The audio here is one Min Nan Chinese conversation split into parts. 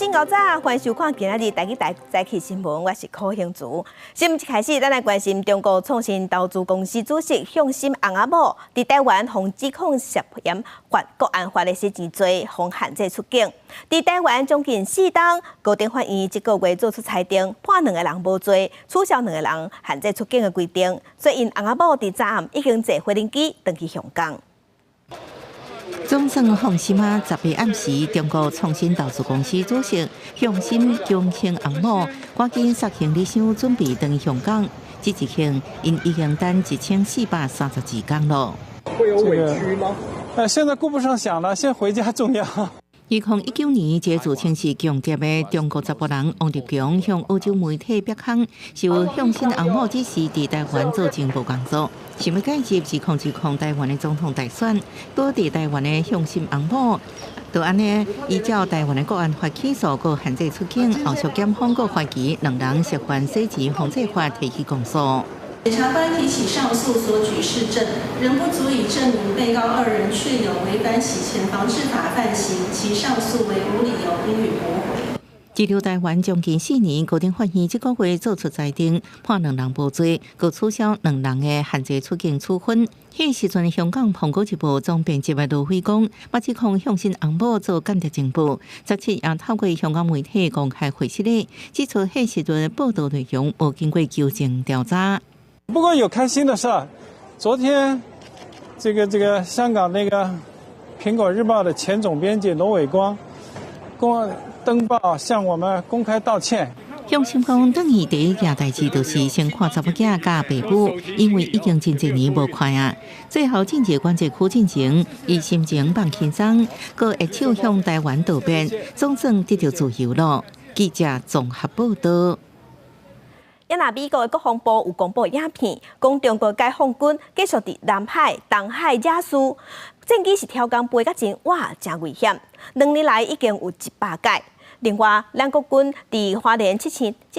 真𠢕早，歡迎收看今仔日台語台早起新聞，我是柯興竹。新聞一開始，咱來關心中國創新投資公司主席向心翁仔某佇台灣予指控涉嫌犯國安法的洗錢罪，予限制出境。佇台灣將近四冬，高等法院這個月做出裁定，判兩個人無罪，取消兩個人限制出境的規定。所以，𪜶翁仔某佇昨暗已經坐飛行機轉去香港。總算放心啊！10日暗時，中國創新投資公司主席向心強生翁某趕緊塞行李箱，準備轉香港。這一行，𪜶已經等1432工囉。會有委屈嗎？現在顧不上想了，先回家重要。2019年，這個自稱是共諜的中國查埔人王立強向澳洲媒體逼空，受向心翁某指示佇台灣做情報工作，想欲介入2020台灣的總統大選，倒佇台灣的向心翁某，就按呢依照台灣的國安法起訴，閣限制出境，後續檢方閣懷疑兩人涉犯洗錢防制法提起公訴。檢察官提起上訴所舉事證，仍不足以證明被告二人確有違反洗錢防制法犯行，其上訴為無理由，應予駁回。滯留台灣將近4年，高等法院這個月做出裁定，判兩人無罪，閣取消兩人的限制出境處分。彼時陣，香港《蘋果日報》總編輯的羅輝講，把指控向心翁某做間諜情報，17也透過香港媒體公開回釋咧，指出彼時陣報道內容無經過求證調查。不過有開心的事，昨天這個香港那個《蘋果日報》的前總編輯羅偉光公登報向我們公開道歉。向心講，轉去第一件代誌就是先看查某囝佮爸母，因為已經真濟年無看啊。最後進入管制區進前，伊心情放輕鬆，閣會手向台灣道別，總算得著自由囉。記者綜合報道。也若美國的國防部有公布影片，講中國解放軍繼續佇南海、東海惹事，戰機是超工飛甲真倚，誠危險。2年來已經有100擺。另外，咱國軍佇花蓮七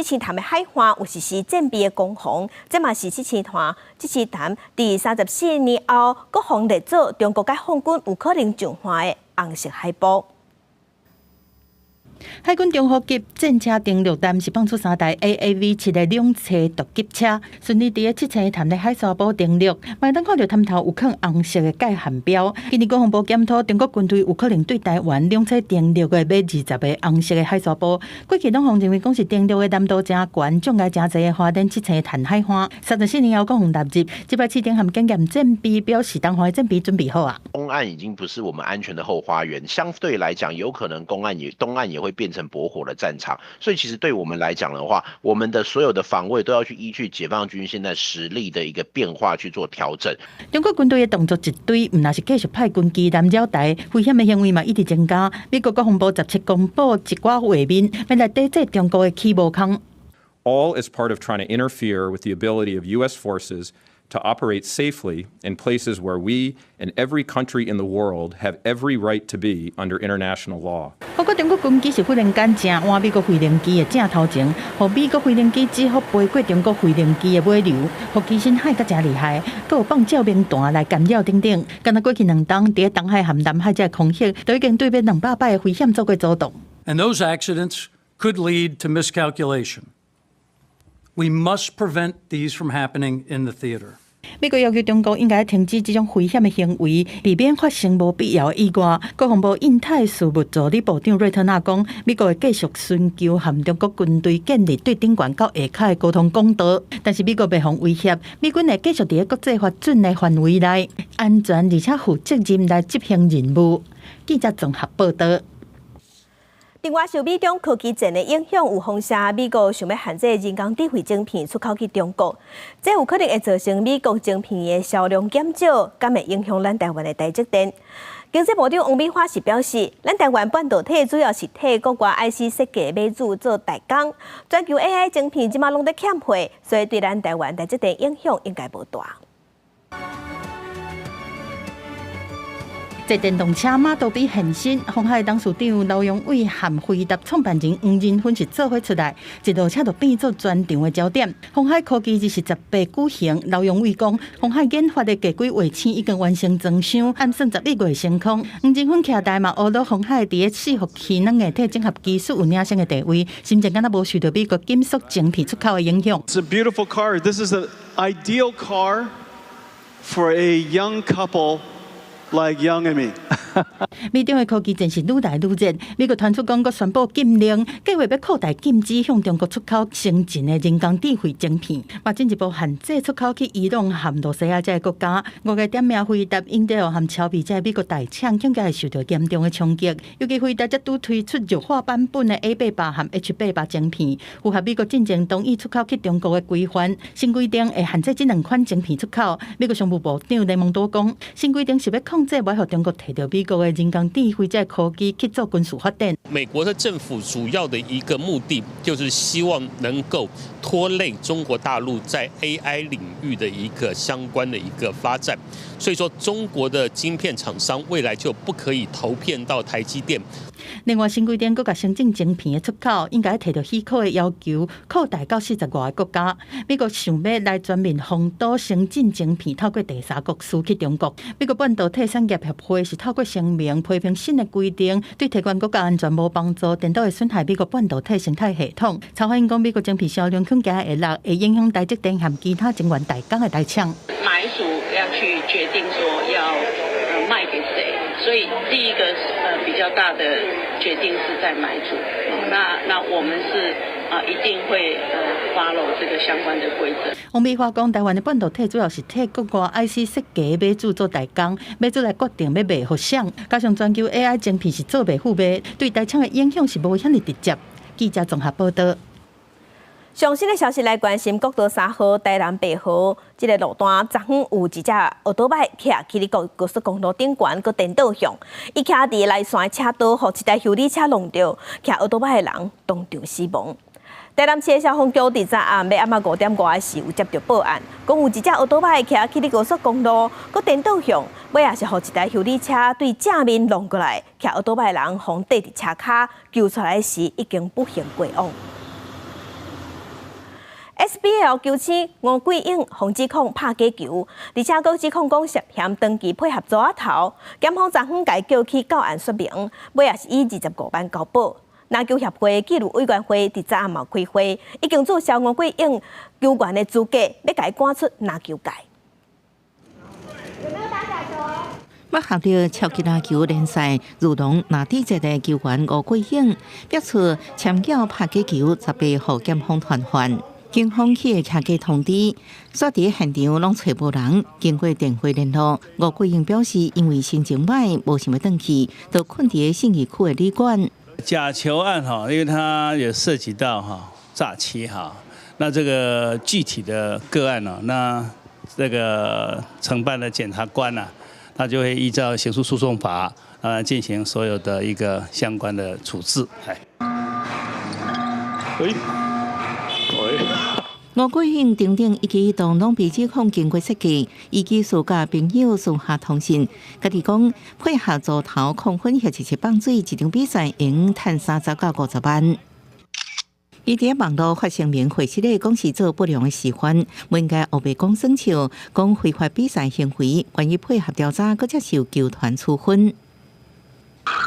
星潭的海岸有實施戰備的攻防，這嘛是七星潭佇34年後，國防列做中國解放軍有可能上岸的紅色海報。海軍中和級戰車登陸艦是放出三台 AAV 7的兩棲獨級車，順利佇个七星潭的海沙埔登陸。會當看著潭頭有囥紅色的界限標。今年國防部檢討，中國軍隊有可能對台灣兩棲登陸的馬20個紅色的海沙埔。過去攏予認為講是登陸的難度誠懸，障礙誠濟的花蓮七星潭海岸。34年後閣予納入，這擺試驗和檢驗戰備，表示東岸的戰備準備好啊。東岸已經不是我們安全的後花園，相對來講，有可能東岸也會變成駁火的戰場，所以其實對我們來講的話，我們的所有的防衛都要去依據解放軍現在實力的一個變化去做調整。中國軍隊的動作一堆，毋但是繼續派軍機來擾台，危險的行為嘛一直增加。美國國防部17公布一寡畫面，欲來抵制中國的起無空。 All as part of trying to interfere with the ability of U.S. forces to operate safely in places where we and every country in the world have every right to be under international law. 不過中國軍機是忽然間正倚美國飛行機的正頭前，予美國飛行機只好飛過中國飛行機的尾流，予機身害甲誠厲害，閣有放照明彈來干擾等等。敢若過去2冬，佇東海和南海這個空域，都已經對欲200擺的危險做過阻擋。 And those accidents could lead to miscalculation. We must prevent these from happening in the theater. 美國要求中國應該停止這種危險的行為，避免發生無必要的意外。國防部印太事務助理部長瑞特納講，美國會繼續尋求和中國軍隊建立對頂懸到下跤的溝通管道，但是美國袂予威脅，美軍會繼續佇國際法準的範圍內，安全而且負責任來執行任務。記者綜合報道。另外，受美中科技戰的影響，有風聲美國想欲限制人工智慧晶片出口去中國，這有可能會造成美國晶片的銷量減少，敢會影響咱台灣的台積電。經濟部長王美花是表示，咱台灣半導體主要是替國外 IC 設計買主做代工，全球 AI 晶片這馬攏咧欠貨，所以對咱台灣台積電影響應該無大。坐電動車 Model B 現身，鴻海董事長劉揚偉和輝達創辦人黃仁勳是做伙出來，一落車就變做全場的焦點。鴻海科技二十八舉行，劉揚偉講，鴻海研發的低軌衛星已經完成裝箱，按算11月升空。黃仁勳徛台嘛，呵咾鴻海佇咧伺服器軟硬體整合技術有領先的地位，心情敢若無受著美國緊縮晶片出口的影響。 It's a beautiful car. This is an ideal car for a young couple like Young and me. 美中的科技戰是愈來愈熱，美國傳出講閣宣布禁令，計劃欲擴大禁止向中國出口先進的人工智慧晶片，嘛進一步限制出口去伊朗和羅西亞這个國家。五個點名輝達、英特爾和超微這美國大廠，恐驚會受著嚴重的衝擊。尤其輝達才拄推出弱化版本的 A 800和 H 800晶片，符合美國進前同意出口去中國的規範。新規定會限制這兩款晶片出口。美國商務部長雷蒙多講，新規定是欲控制，袂予中國提著美國的人工智慧這科技去做軍事發展。美國的政府主要的一個目的，就是希望能夠拖累中國大陸在 AI 領域的一個相關的一個發展。所以說，中國的晶片廠商未來就不可以投片到台積電。另外，新規定閣共先進晶片的出口應該提著許可的要求，擴大到40外個國家。美國想欲來全面封堵先進晶片透過第三國輸去中國。美國半導體產業協會是透過聲明批評新的規定對提懸國家安全無幫助，顛倒會損害美國半導體生態系統。曹發英講，美國晶片銷量恐驚會落，會影響台積電和其他晶圓代工的大廠。買主要去決定說要賣給誰，所以第一個比較大的決定是在買主。那我們是啊一定會 follow 這個相關的規則。王美花講，台灣的半導體主要是替國外 IC 設計買主做代工，買主來決定欲賣予誰。加上全球 AI 晶片是做袂付賣，對大廠的影響是無遐爾直接。記者綜合報導。上新的消息來關心，國道3號台南白河這个路段，昨昏有一隻奧多擺騎去咧高高速公路頂懸，閣顛倒向，伊徛佇來線車道，予一台休旅車挵著，騎奧多擺的人當場死亡。台南市的消防局佇昨暗欲暗仔5點外時有接著報案，講有一隻奧多擺騎去咧高速公路，閣顛倒向，尾仔是予一台休旅車對正面挵過來，騎奧多擺的人予綴佇車跤，救出來時已經不幸過往。SBL 球星吳桂英予指控拍假球，而且閣指控講涉嫌長期配合組仔頭，檢方昨昏共伊叫去到案說明，尾仔是以25萬交保。籃球協會紀律委員會佇昨暗嘛開會，已經註銷吳桂英球員的資格，欲共伊趕出籃球界。有沒有打假球？捌合著超級籃球聯賽如龍藍地籍的球員吳桂英，表示簽繳拍假球，18號檢方傳喚。警方去會徛家通知，煞佇現場攏揣無人。經過電話聯絡，吳桂英表示，因為心情䆀，無想欲轉去，就睏佇咧信義區的旅館。假球案哈，因為它也涉及到哈詐欺哈，那這個具體的個案呢，那這個承辦的檢察官呢，他就會依照刑事訴訟法啊進行所有的一個相關的處置。哎，喂，喂。吳桂英等等一舉一動攏被指控經過設計，以及私共朋友私下通訊，家己講配合組頭控粉或者是放水，一場比賽用趁30到50萬。伊佇網路發聲明回釋咧，講是做不良的示範，毋應該烏白講耍笑，講非法比賽行為，願意配合調查，閣接受球團處分。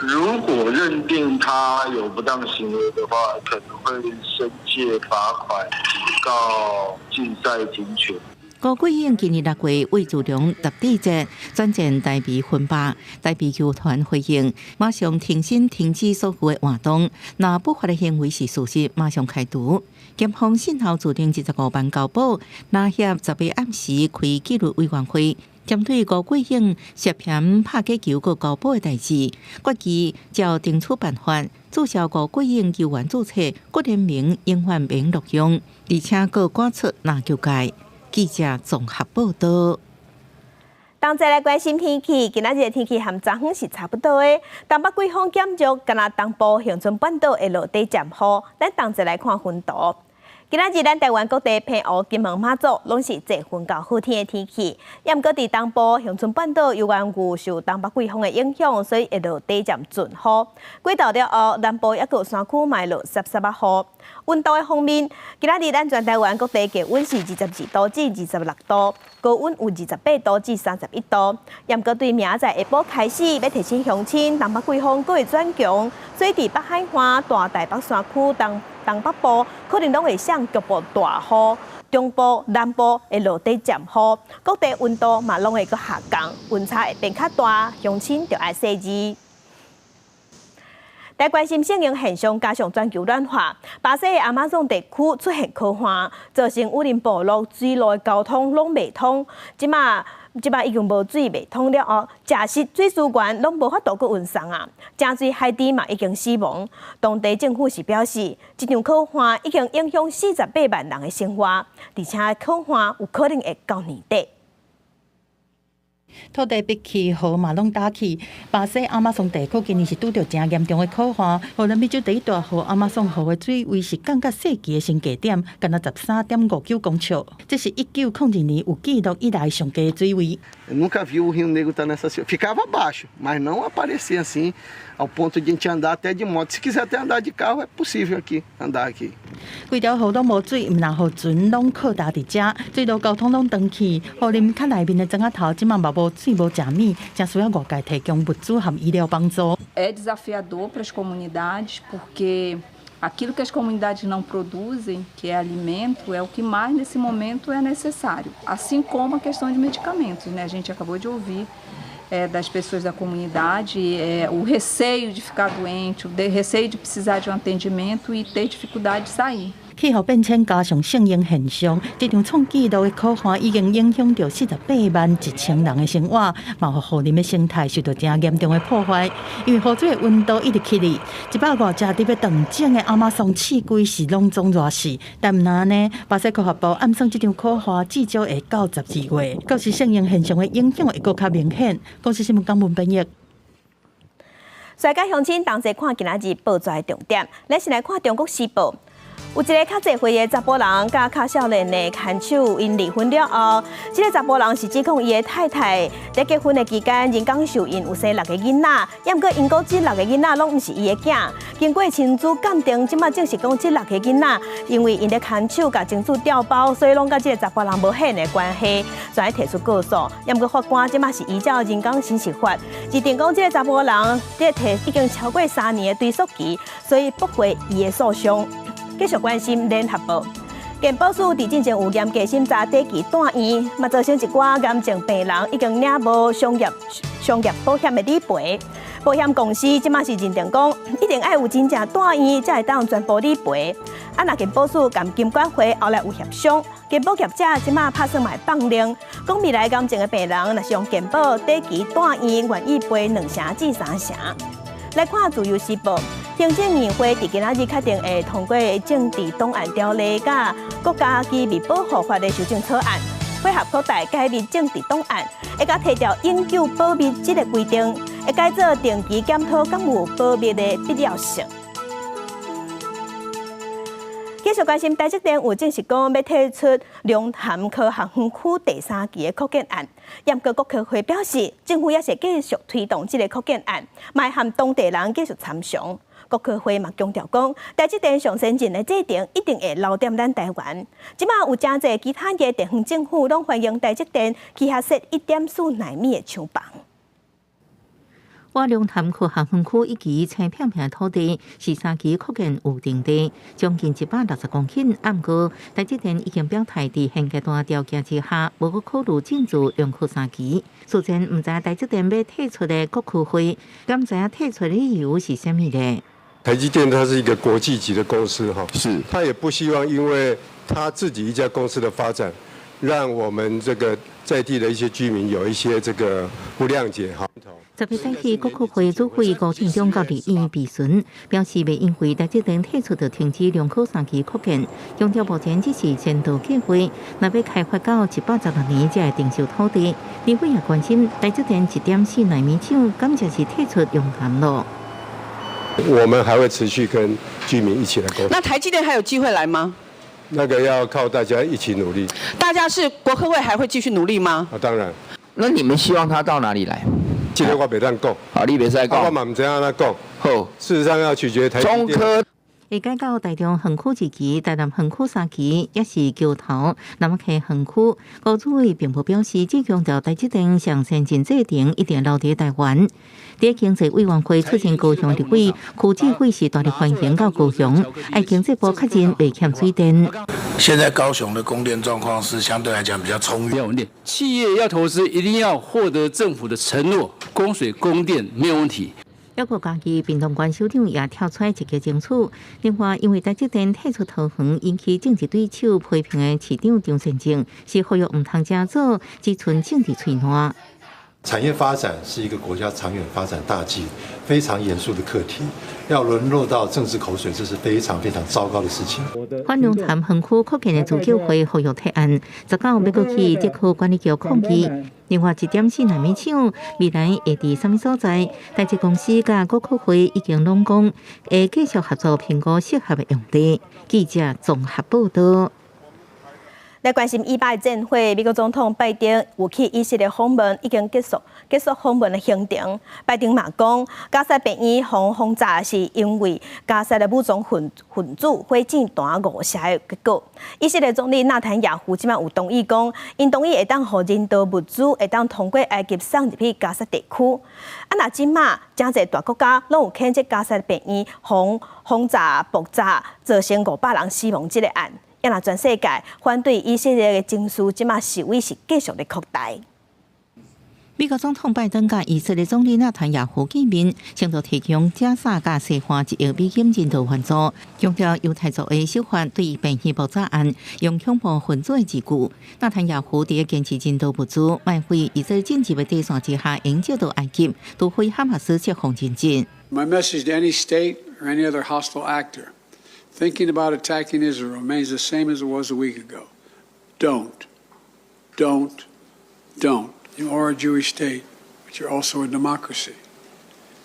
如果認定他有不當行為的話，可能會申誡罰款、警告、禁賽、停權。吳桂英今年6月為自強立地節轉戰台美分霸，台美球團回應，馬上停薪停止所有的活動，若不法的行為是事實，馬上開除。檢方訊後裁定25萬交保，籃協18暗時開紀律委員會，針對吳桂英涉嫌拍假球閣交保的代誌，決議照懲處辦法註銷吳桂英球員註冊，各聯盟永遠免錄用，而且閣趕出籃球界。記者綜合報導。同齊來關心天氣，今仔日的天氣和昨昏是差不多的。東北季風減弱，干焦東部恆春半島會落短暫雨。咱同齊來看雲圖。今仔日咱台灣各地澎湖、金門、馬祖攏是濟雲到好天的天氣。也毋過佇東部恆春半島猶原有受東北季風的影響，所以會落短暫陣雨。過晝了後，南部抑閣有山區嘛會落濕濕仔雨。溫度的方面，今仔日咱全台灣各地氣溫是22度至26度，高溫有28度至31度。也毋過對明仔載下晡開始，欲提醒鄉親，東北季風閣會轉強，所以佇北海岸、大台北山區、東東北部可能攏會上局部大雨，中部、南部會落短暫雨，各地溫度嘛攏會閣下降，溫差會變較大，鄉親著愛細膩。來關心聖嬰現象，加上全球暖化，巴西的亞馬遜地區出現洘旱，造成雨林部落水路的交通攏袂通。這馬這馬已經無水袂通了後，食食水資源攏無法度閣運送啊！誠濟海豬嘛已經死亡。當地政府是表示，這場洘旱已經影響48萬人的生活，而且洘旱有可能會到年底。土地碧去，河嘛攏焦去。巴西亞馬遜地區今年是拄著誠嚴重的洘旱，予南美洲第一大河亞馬遜河的水位是降到世紀的新低點，干焦13.59公尺。這是1902年有記錄以來上低的水位。 Nunca vi o Rio Negro estar nessa ficava abaixo, mas não aparecer assim ao ponto de a gente andar até de moto. Se quiser até andar de carro, é possível aqui andar aqui. 規條河攏無水，毋但予船攏靠踏佇遮，水路交通攏斷去。雨林較內面的莊仔頭，這馬嘛無水無食物，誠需要外界提供物資和醫療幫助。 É desafiador para as comunidades, porque aquilo que as comunidades não produzem, que é alimento, é o que mais nesse momento é necessário. Assim como a questão de medicamentos, né? A gente acabou de ouvir das pessoas da comunidade o receio de ficar doente, o receio de precisar de um atendimento e ter dificuldade de sair. 氣候變遷加上聖嬰現象，這場創紀錄的洘旱已經影響著48萬1千人的生活，嘛予雨林的生態受到誠嚴重的破壞。因為河水的溫度一直起哩，100外尺佇欲斷井的亞馬遜刺龜是攏總熱死。但毋但按呢，巴西科學部暗算這場洘旱至少會到12月，到時聖嬰現象的影響會閣較明顯。公視新聞江文編譯。世界鄉親同齊看今仔日報紙的重點，咱先來看《中國時報》。有一个較濟歲的查埔人，佮較少年的牽手，𪜶離婚了後，這个查埔人是指控伊的太太佇結婚的期間，人工受孕有生六个囡仔，也毋過𪜶講這六个囡仔攏毋是伊的囝。經過親子鑑定，這馬證實講這六个囡仔，因為𪜶的牽手共精子調包，所以攏佮這个查埔人無血緣的關係，所以提出告訴。也毋過法官這馬是依照人工生殖法，認定講這个查埔人佇提已經超過3年的追溯期，所以駁回伊的訴訟。繼續關心聯合報，健保署佇進前有嚴格審查短期住院，嘛造成一寡癌症病人已經領無商業保險的理賠。保險公司這馬是認定講，一定愛有真正住院才會當全部理賠。啊，若健保署佮金管會後來有協商，健保業者這馬拍算嘛會放令，講未來癌症的病人若是用健保短期住院，願意賠2成至3成。來看自由時報。行政院會佇今仔日確定會通過政治檔案條例佮國家機密保護法的修正草案，配合擴大解密政治檔案，會共提掉永久保密這個規定，會改做定期檢討敢有保密的必要性。繼續關心台積電有證實講欲退出龍潭科學園區第三期的擴建案，毋過國科會表示，政府也是繼續推動這個擴建案，嘛會和當地人繼續參詳。國科會嘛強調講，台積電上先進的製程一定會留踮咱台灣。這馬有誠濟其他的地方政府攏歡迎台積電去遐設1.4納米的廠房。倚龍潭科學園區一期青片片土地是三期擴建有定地，將近160公頃。毋過台積電已經表態，佇現階段條件之下，無閣考慮進駐龍科三期。事前毋知台積電欲退出的國科會，敢知影退出的理由是啥物咧？台積電它是一個國際級的公司，哈，它也不希望因為它自己一家公司的發展，讓我們這個在地的一些居民有一些這個不諒解，哈。10日早起，國科會主委辜建忠到立院備詢，表示袂因為台積電退出就停止龍科三期擴建，強調目前只是先導計劃，若欲開發到116年才會成熟土地。立委也關心台積電1.4納米廠，敢真是退出龍潭囉？我們還會持續跟居民一起來溝通。那台積電還有機會來嗎？那個要靠大家一起努力。大家是國科會還會繼續努力嗎？啊，當然。那你們希望他到哪裡來？這個我袂當講。啊，你袂使講。我嘛毋知按怎講。好，事實上要取決台積電。中科。會改到台中園區二期、台南園區三期，抑是橋頭南溪園區。高主委並無表示，只強調台積電上先進製程一定留佇台灣。佇經濟委員會出席高雄立委柯志偉是大力歡迎到高雄，愛經濟部確認袂欠水電。現在高雄的供電狀況是相對來講比較充裕。比較穩定。企業要投資，一定要獲得政府的承諾，供水供電沒有問題。抑閣嘉義屏東縣首長也跳出來積極爭取。另外，因為台積電退出桃園，引起政治對手批評的市長張善政，是呼籲毋通這做，只賰政治喙瀾。產業發展是一個國家長遠發展大計，非常嚴肅的課題。要淪落到政治口水，這是非常非常糟糕的事情。反龍潭園區擴建的自救會呼籲提案，19欲閣去竹科管理局抗議。另外1.4納米廠未來會佇啥物所在？台積公司佮國科會已經攏講會繼續合作評估適合的用地。記者綜合報道。來關心以巴戰火，美國總統拜登有去以色列訪問，已經結束訪問的行程。拜登嘛講，加薩病院予轟炸是因為加薩的武裝分子火箭彈誤射的結果。以色列總理納坦雅胡這擺有同意講，𪜶同意會當予人道物資會當通過埃及送入去加薩地區。啊，若這擺誠濟大國家攏有譴責加薩病院予轟炸爆炸，造成500人死亡這个案。啊若全世界反對以色列的情緒，這擺示威是繼續咧擴大。美國總統拜登佮以色列總理納坦雅胡見面，承諾提供加薩佮西岸1億美金人道援助，強調猶太族的手法對病院爆炸案用恐怖分子的字句。納坦雅胡佇堅持人道物資，莫非以色列政治的底線之下，應借到埃及，除非哈馬斯釋放人質。 My message to any state or any other hostile actor thinking about attacking Israel remains the same as it was a week ago. Don't. Don't. Don't. You are a Jewish state, but you're also a democracy.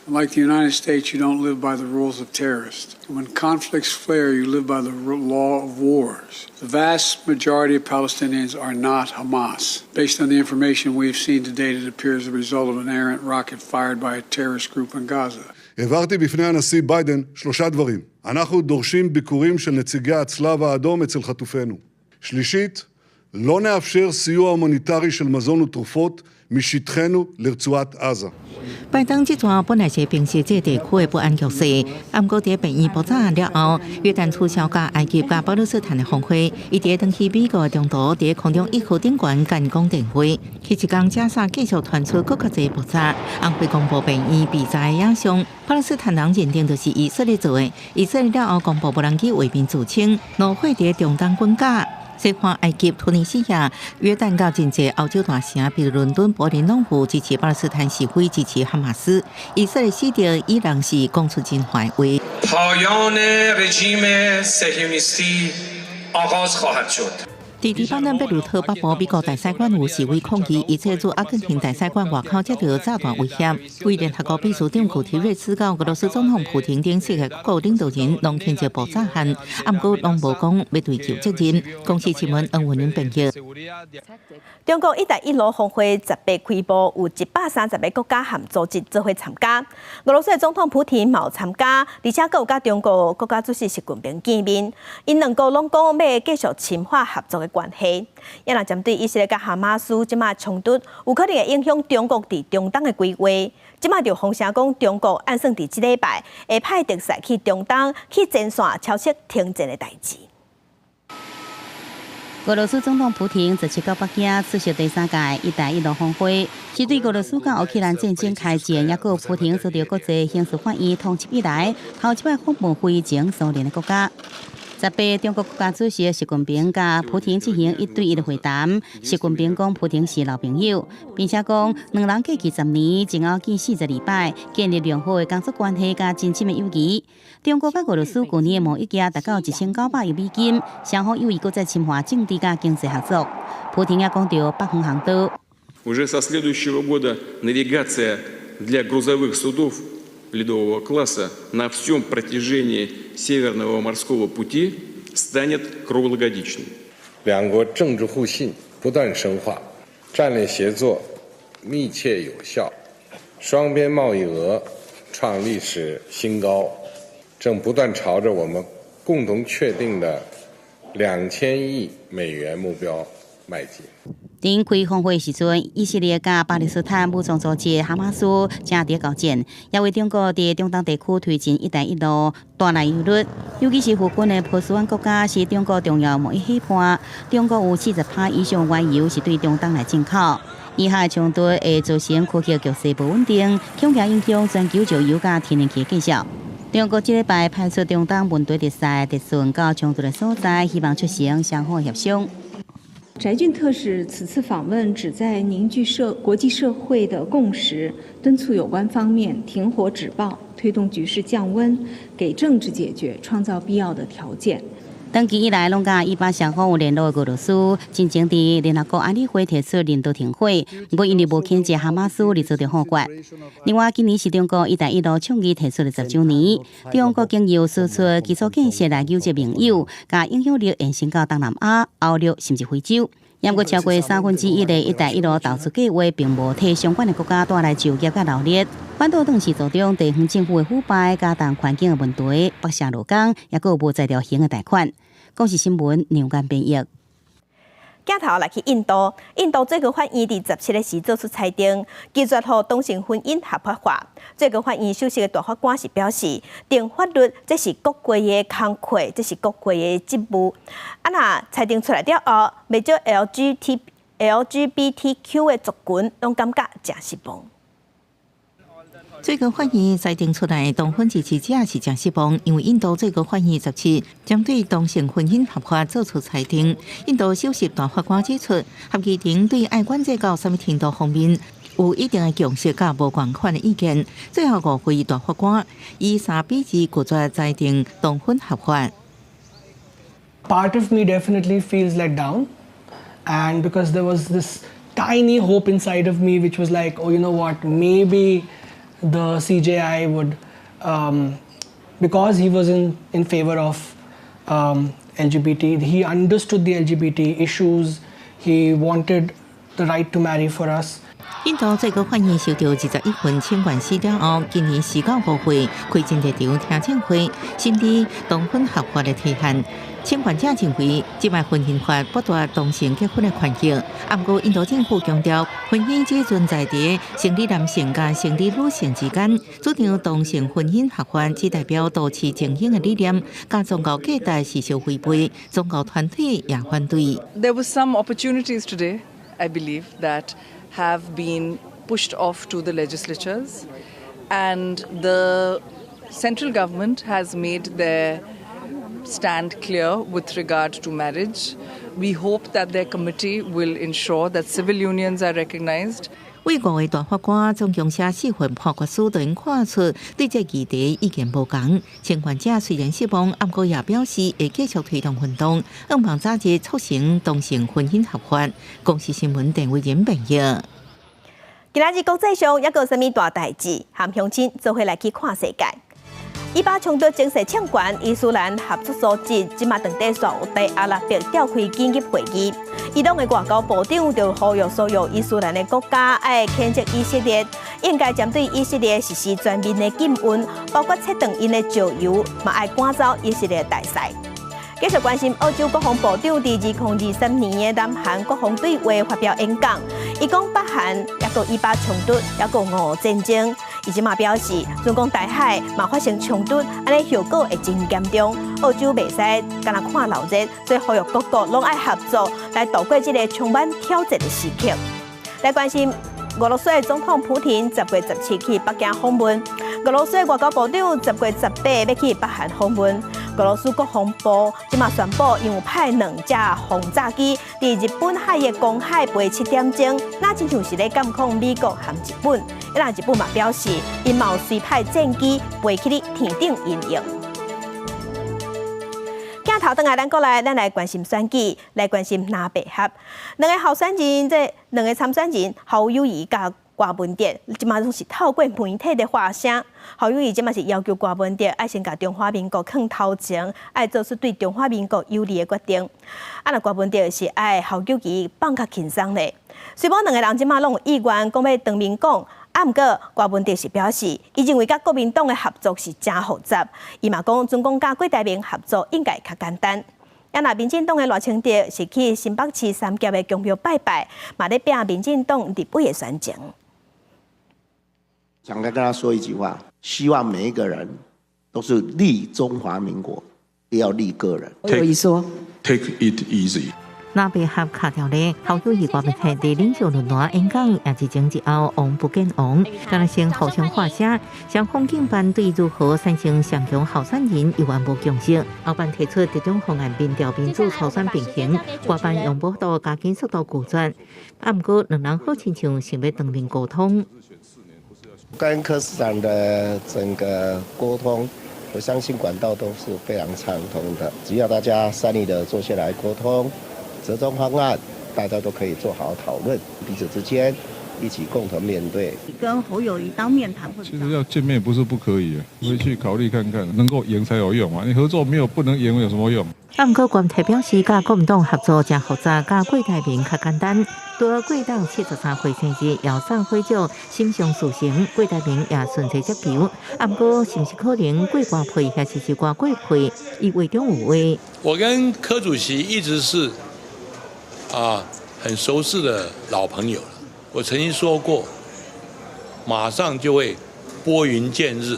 And like the United States, you don't live by the rules of terrorists. And when conflicts flare, you live by the law of wars. The vast majority of Palestinians are not Hamas. Based on the information we've seen to date, it appears the result of an errant rocket fired by a terrorist group in Gaza. הבהרתי בפני הנשיא ביידן שלושה דברים. אנחנו דורשים ביקורים של נציגי הצלב האדום אצל חטופינו. שלישית, לא נאפשר סיוע הומניטרי של מזון ותרופות משטחנו לרצועת עזה. 拜登這逝本來是平息這地區的不安局勢，毋過佇病院爆炸了後，約旦取消佮埃及佮巴勒斯坦的峰會，伊佇轉去美國的中途，佇空中一號頂懸幹講電話。彼一工加薩繼續傳出閣較濟爆炸，紅會公布病院被炸的影像，巴勒斯坦人認定就是以色列做的。以色列了後公布無人機畫面自稱，怒火佇中東滾絞。西岸埃及、突尼西亞、約旦佮真濟歐洲大城，比如倫敦、柏林，攏有支持巴勒斯坦示威，支持哈馬斯。以色列死敵伊人是講出真壞話。 پایان رژیم صهیونیستی آغاز خواهد شد. 佇黎巴嫩貝魯特北部美國大使館有示威抗議，以色列駐阿根廷大使館外口接著炸彈威脅。為聯合國秘書長古提瑞斯佮俄羅斯總統普廷等世界各國領導人攏譴責爆炸案，毋過攏無講欲追究責任。公視新聞黃文玲編譯。中國一帶一路峰會18開幕，有130個國家和組織做伙參加。俄羅斯的總統普廷嘛有參加，而且閣有佮中國國家主席習近平見面。𪜶兩國攏講欲繼續深化合作的關係。也若針對以色列佮哈馬斯這擺衝突，有可能會影響中國佇中東的規劃。這擺就風聲講，中國按算佇這禮拜會派特使去中東去前線敲設停戰的代誌。俄羅斯總統普廷17到北京出席第三屆“一帶一路”峰會，是對俄羅斯佮烏克蘭戰爭開戰，抑閣普廷遭著國際刑事法院通緝以來，頭一擺訪問非前蘇聯的國家。18，中國國家主席習近平佮普廷進行一對一的會談。習近平講普廷是老朋友，並且講兩人過去10年前後見42擺，建立良好的工作關係佮真深的友誼。中國佮俄羅斯舊年的貿易額達到1900億美金，雙方有意閣再深化政治佮經濟合作。普廷也講著北方航道。 Уже со следующего года навигация для грузовых судов ледового класса на всем протяжении Северного морского пути станет круглогодичной. 兩國政治互信不斷深化，戰略協作密切有效，雙邊貿易額創歷史新高，正不斷朝着我們共同確定的2000億美元目標邁進。佇開峰會時陣，以色列佮巴勒斯坦武裝組織哈馬斯正佇交戰，也為中國佇中東地區推進「一帶一路」帶來憂慮。尤其是附近的波斯灣國家是中國重要貿易夥伴，中國有40%以上原油是對中東來進口。以哈衝突會造成區域局勢無穩定，恐驚影響全球石油佮天然氣價格。中國這禮拜派出中東問題特使特順到衝突的所在，希望促成雙方協商。翟俊特使此次訪問旨在凝聚國際社會的共識，敦促有關方面停火止暴，推動局勢降溫，給政治解決創造必要的條件。長期以來，攏佮以巴雙方有聯絡的俄羅斯，進前佇聯合國安理會提出人道停火，毋過𪜶無譴責哈馬斯而遭著否決。另外，今年是中國「一帶一路」倡議提出的10週年，中國經由輸出基礎建設來糾集盟友，共影響力延伸到東南亞、歐陸甚至非洲。毋過超過三分之一的「一帶一路」投資計劃，並無替相關的國家帶來就業佮勞力，反倒轉是造成地方政府的腐敗、加重環境的問題，北下勞工，抑閣有無才調型的貸款。公視新聞梁間編譯。鏡頭來去印度，印度最高法院佇17日時做出裁定，拒絕予同性婚姻合法化。最高法院首席的大法官是表示，定法律這是國會的工課，這是國會的職務。啊，若裁定出來了後，袂少 LGBTQ 的族群攏感覺誠失望。最高法院裁定出來，同婚支持者是誠失望，因為印度最高法院十七針對同性婚姻合法做出裁定。印度首席大法官指出，合議庭對愛管制到啥物程度方面有一定的共識佮無仝款的意見。最後五位大法官以3比2拒絕裁定同婚合法。 Part of me definitely feels let down, and because there was this tiny hope inside of me, which was like, oh, you know what, maybe the CJI would, because he was in favor of LGBT, he understood the LGBT issues, he wanted the right to marry for us. 印度最高法院收到21份請願書了後，今年4到5月開真濟場聽證會，審理同婚合法的提案。請願者認為，這擺婚姻法剝奪同性結婚的權益。毋過印度政府強調，婚姻只存在佇生理男性佮生理女性之間，主張同性婚姻合法只代表都市精英的理念，佮宗教價值是相違背，宗教團體也反對。 There was some opportunities today, I believe, that have been pushed off to the legislatures, and the central government has made their stand clear with regard to marriage. We hope that their committee will ensure that civil unions are recognized. 為五位大法官總共寫四份判決書，就𪜶看出對這議題意見無仝。請願者雖然失望，毋過也表示會繼續推動運動，向望早日促成同性婚姻合法。公視新聞鄧偉仁編譯。今仔日國際上猶閣有啥物大代誌？和鄉親做伙來去看世界。以巴衝突情勢衝懸，伊斯蘭合作組織這馬當地沙烏地阿拉伯召開緊急會議。伊朗的外交部長就呼籲所有伊斯蘭的國家愛譴責以色列，應該針對以色列實施全面的禁運，包括切斷𪜶的石油，嘛愛趕走以色列大使。繼續關心澳洲國防部長佇2023年的南韓國防對話發表演講，伊講北韓抑閣以巴衝突，抑閣俄烏戰爭，伊這馬表示，若講台海嘛發生衝突，按呢後果會真嚴重。澳洲袂使干焦看鬧熱，所以呼籲各國攏愛合作來度過這個充滿挑戰的時刻。來關心俄羅斯的總統普廷10月17去北京訪問，俄羅斯外交部長10月18欲去北韓訪問。俄羅斯國防部這馬宣布，𪜶有派兩隻轟炸機佇日本海的公海飛7點鐘，那親像是咧監控美國和日本。那日本嘛表示，𪜶嘛有隨派戰機飛去咧天頂因應。鏡頭轉來咱國內，咱來關心選舉，來關心藍白合。兩个候選人，這兩个參選人侯友宜佮柯文哲這馬攏是透過媒體咧發聲。侯友宜這馬是要求柯文哲愛先共中華民國囥頭前，愛做出對中華民國有利的決定。啊，若柯文哲是愛侯友宜放較輕鬆咧。雖罔兩个人這馬攏有意願講欲當面講，啊，毋過柯文哲是表示，伊認為佮國民黨的合作是誠複雜，伊嘛講，準講佮郭台銘合作應該較簡單。啊，若民進黨的賴清德是去新北市三峽的宮廟拜拜，嘛咧拚民進黨立委的選情。想跟他說一句話，希望每一個人都是利中華民國，不要利個人。有意說，Take it easy。藍白合卡著咧，侯友宜柯文哲佇領袖論壇演講，也是前一後王不見王，敢若先互相發聲，雙方競辦對如何產生上強候選人猶原無共識。侯辦提出折中方案，民調民主初選並行，柯辦用無度加緊速度拒絕。啊，毋過兩人好親像想欲當面溝通。跟柯市長的整個溝通，我相信管道都是非常暢通的，只要大家善意的坐下來溝通。折中方案，大家都可以做好討論，彼此之間一起共同面對。跟侯友宜當面談，其實要見面不是不可以，回去考慮看看，能夠贏才有用嘛。你合作沒有不能贏有什麼用？啊，毋過柯文哲表示，佮國民黨合作誠複雜，佮郭台銘較簡單。拄郭董73歲生日，邀送火燭，心想事成，郭台銘也順勢接球。啊，毋過是毋是可能郭柯配，抑是是柯郭配？伊話中有話。我跟柯主席一直是很熟識的老朋友了。我曾經說過，馬上就會撥雲見日。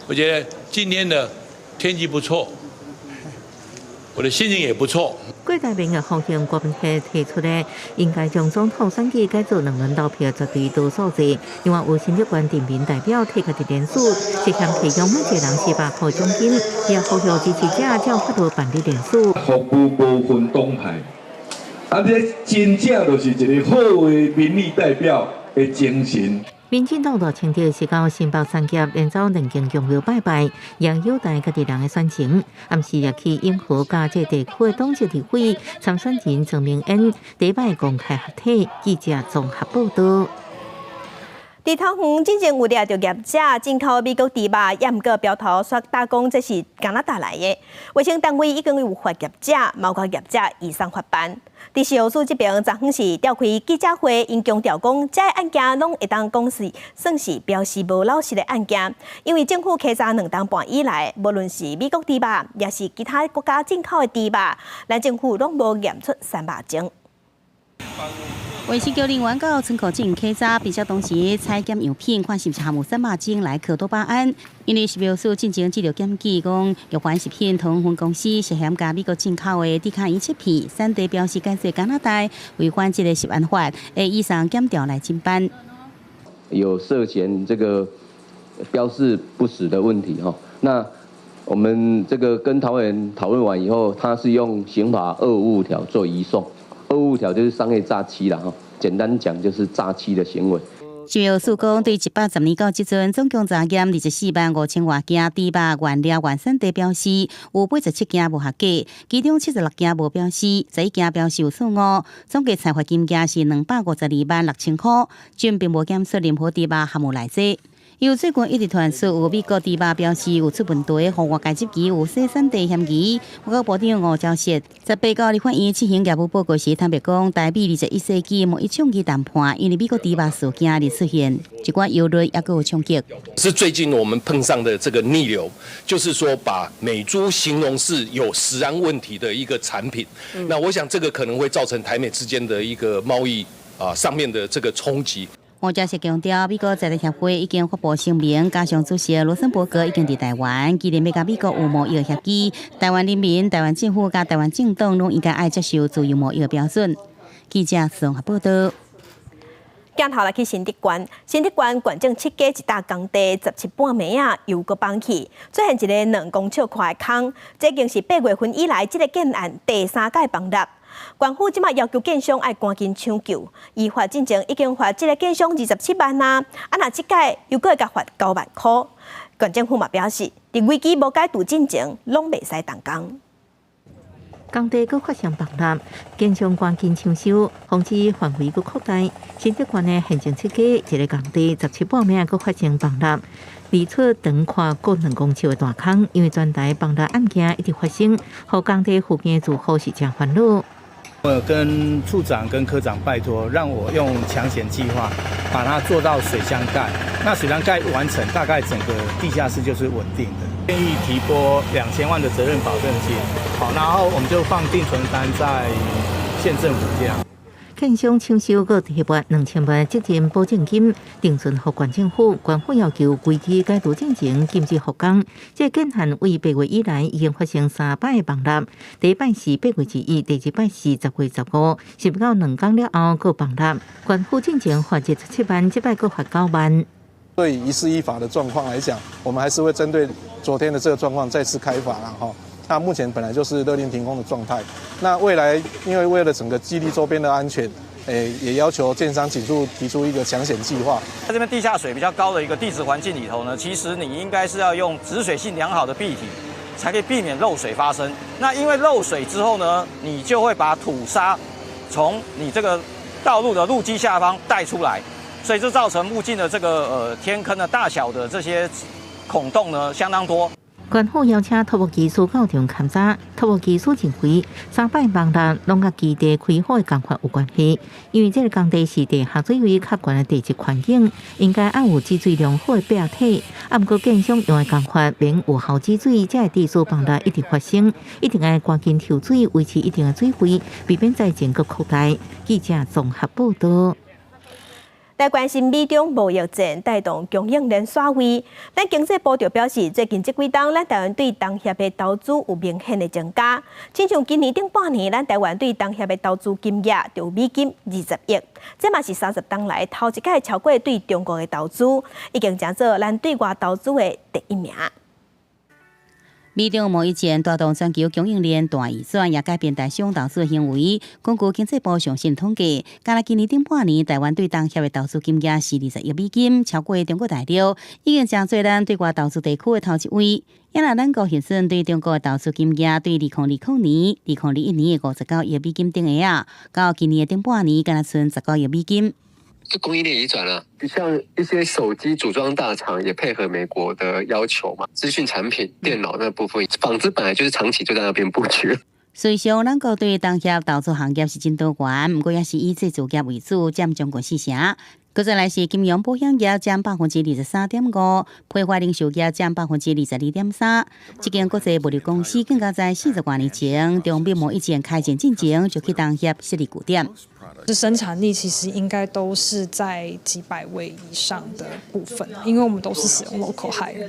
我覺得今天的天氣不錯，我的心情也不錯。郭台銘的呼應柯文哲提出的，應該將總統選舉改做兩輪投票絕對多數制。另外有新竹縣鎮民代表提出的聯署，涉嫌提供每一個人400塊獎金，也呼籲支持者照法律辦理聯署。服務無分黨派，啊，這真正就是一個好的民意代表的精神。民進黨賴清德是到新北三峽連走兩間宮廟拜拜，也有待家己人的選情。暗時也去永和佮這地區的黨籍立委參選人曾銘恩第一擺公開合體，記者綜合報道。佇桃園進前有掠著業者進口美國豬肉，也毋過標頭煞打講這是加拿大來的。衛生單位已經有罰業者，包括業者移送法辦。佇食藥署這邊，昨昏是召開記者會，𪜶強調講，這个案件攏會當講是算是標示無老實的案件，因為政府稽查2冬半以來，無論是美國豬肉，抑是其他國家進口的豬肉，咱政府攏無驗出三肉症。衛生局人員到倉庫進行稽查，並且同時採檢樣品，看是毋是含有三肉精萊克多巴胺。因為食藥署進前接著檢舉，講玉環食品桃園分公司涉嫌共美國進口的豬跤切片，產地標示改做加拿大，違反這个食安法，會移送檢調來偵辦。有涉嫌這個標示不實的問題，那我們這個跟桃園討論完以後，他是用刑法255條做移送。255條就是商業詐欺啦，簡單講就是詐欺的行為。食藥署講，對110年到這陣，總共查驗24萬5千外件豬肉原料原產地標示，有87件無合格，其中76件無標示，11件標示有錯誤，總計裁罰金額是252萬6千塊，均並無檢出任何豬肉含有內劑。由最近一直傳出有美國豬肉標示有出問題，予外界質疑有洗產地嫌疑。外交部長吳釗燮18到立法院進行業務報告時，坦白講，台美21世紀貿易衝擊談判，因為美國豬肉事件而出現一寡憂慮，抑閣有衝擊。是最近我們碰上的這個逆流，就是說把美豬形容是有食安問題的一個產品。那我想這個可能會造成台美之間的一個貿易上面的這個衝擊。吳釗燮強調，美國在台協會已經發布聲明，加上主席羅森伯格已經佇台灣，既然欲佮美國有貿易協議，台灣人民、台灣政府佮台灣政黨攏應該愛接受自由貿易的標準。記者綜合報道。鏡頭來去新竹縣，新竹縣縣政七家一搭工地17半暝仔油閣崩去，出現一个2公尺寬的空，這已經是8月份以來這个建案第三擺崩塌。縣府這馬要求建商愛趕緊搶救，依法進前已經罰這个建商27萬啊，啊若這擺又閣會共罰9萬箍。縣政府嘛表示，佇危機無解除進前，攏袂使動工。工地閣發生崩塌，建商趕緊搶修，防止範圍閣擴大。新竹縣的縣政設計一个工地17半暝閣發生崩塌，離出長寬過2公尺的大空，因為全台崩塌案件一直發生，予工地附近的住戶是誠煩惱。我跟處長跟科長拜託，讓我用搶險計劃把它做到水箱蓋。那水箱蓋完成，大概整個地下室就是穩定的。願意提撥2000萬的責任保證金，好，然後我們就放定存單在縣政府這樣。建商搶修閣提撥2000萬責任保證金，定存予縣政府，縣府要求危機解除進前禁止復工。這個建案為8月以來已經發生三擺崩塌，第一擺是8月21，第二擺是10月15，是不到2工了後閣崩塌。縣府進前罰27萬，這擺閣罰9萬。對一事一罰的狀況來講，我們還是會針對昨天的這個狀況再次開罰啦，哈。那目前本來就是勒令停工的狀態。那未來因為為了整個基地周邊的安全，也要求建商盡速提出一個搶險計劃。在這邊地下水比較高的一個地質環境裡頭呢，其實你應該是要用止水性良好的壁體，才可以避免漏水發生。那因為漏水之後呢，你就會把土沙從你這個道路的路基下方帶出來，所以就造成附近的這個天坑的大小的這些孔洞呢相當多。縣府邀請土木技師到場勘查，土木技師認為三擺崩塌攏佮基地開發的工法有關係，因為這个工地是地下水位較懸的地質環境，應該愛有止水良好的壁體。啊，毋過建商用的工法免有效止水，才會致使崩塌一直發生，一定愛趕緊抽水維持一定的水位，避免災情閣擴大。記者綜合報道。來關心美中貿易戰帶動供應鏈徙位，咱經濟部就表示，最近這幾冬，咱台灣對東協的投資有明顯的增加。親像今年頂半年，咱台灣對東協的投資金額就有美金20億，這嘛是30冬來頭一擺超過對中國的投資，已經成做咱對外投資的第一名。美中貿易戰帶動全球供應鏈大移轉，也改變台商投資行為。根據經濟部上新統計，干焦今年頂半年，台灣對東協的投資金額是20億美金，超過中國大陸，已經成做咱對外投資地區的頭一位。也若咱國現算對中國的投資金額，對2020年、2021年的59億美金頂下啊，到今年的頂半年，干焦賰19億美金。這供應鏈移轉了，像一些手機組裝大廠也配合美國的要求嘛，資訊產品、電腦那部分，紡織本來就是長期就在那邊布局。事實上，咱國對東協投資行業是真多元，毋過也是以製造業為主，佔將近四成。閣再來是金融保險業佔23.5%，批發零售業佔22.3%。這間國際物流公司更加在40多年前，中美貿易戰開戰進前就去東協設立據點。這生產力其實應該都是在幾百位以上的部分，因為我們都是使用 local hire。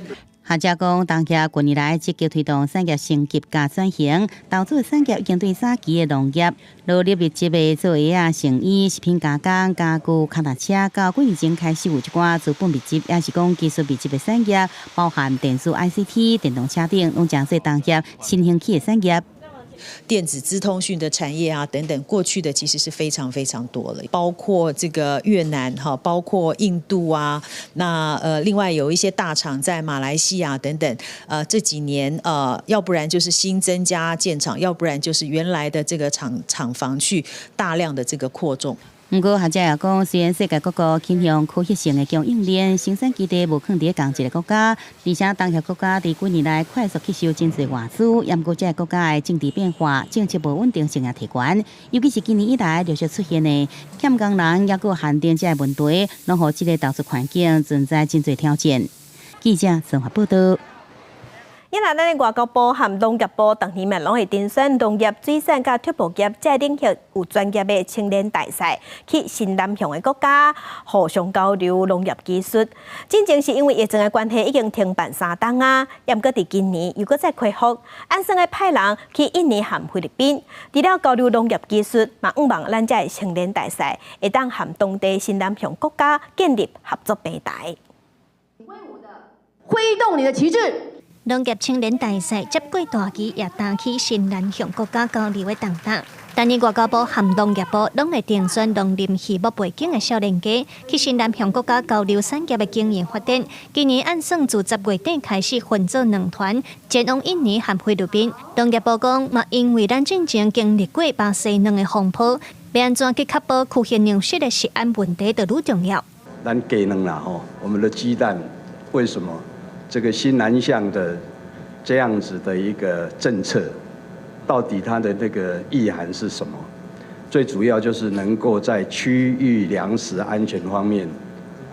學者講，東協近年來積極推動產業升級佮轉型，投資產業已經對早期的農業、勞力密集的做鞋仔、成衣、食品加工、家具、腳踏車，到幾年前開始有一寡資本密集，抑是講技術密集的產業，包含電子 ICT、電動車等，攏成做東協新興起的產業。電子資通訊的產業啊，等等，過去的其實是非常非常多了，包括這個越南哈，包括印度啊，那另外有一些大廠在馬來西亞等等，這幾年要不然就是新增加建廠，要不然就是原來的這個廠房去大量的這個擴充。毋過學者也講，雖然世界各國傾向區域性的供應鏈生產基地無囥佇仝一个國家，而且東協國家佇幾年來快速吸收真濟外資，也毋過這个國家的政治變化、政策無穩定性也提懸，尤其是今年以來陸續出現的欠工人抑閣限電這个問題，攏予這个投資環境存在真濟挑戰。記者綜合報道。因為咱的外交部和農業部逐年嘛攏會甄選農業、水產佮畜牧業這領域有專業的青年大賽，去新南向的國家互相交流農業技術。進前是因為疫情的關係，已經停辦三冬啊，也毋過佇今年又閣再恢復，按算愛派人去印尼和菲律賓，除了交流農業技術，嘛向望咱這个青年大賽會當和當地新南向國家建立合作平台。揮動你的旗幟。農業青年大賽接過大旗，也擔起新南向國家交流的重擔。今年外交部和農業部攏會遴選農林畜牧背景的少年家，去新南向國家交流產業的經營發展。今年按算自10月底開始分做兩團，前往印尼和菲律賓。農業部講，嘛因為咱進前經歷過巴西卵的風波，欲按怎去確保區域糧食的食安問題，就愈重要。咱雞卵啦吼，我們的雞蛋為什麼這個新南向的這樣子的一個政策，到底它的那個意涵是什麼？最主要就是能夠在區域糧食安全方面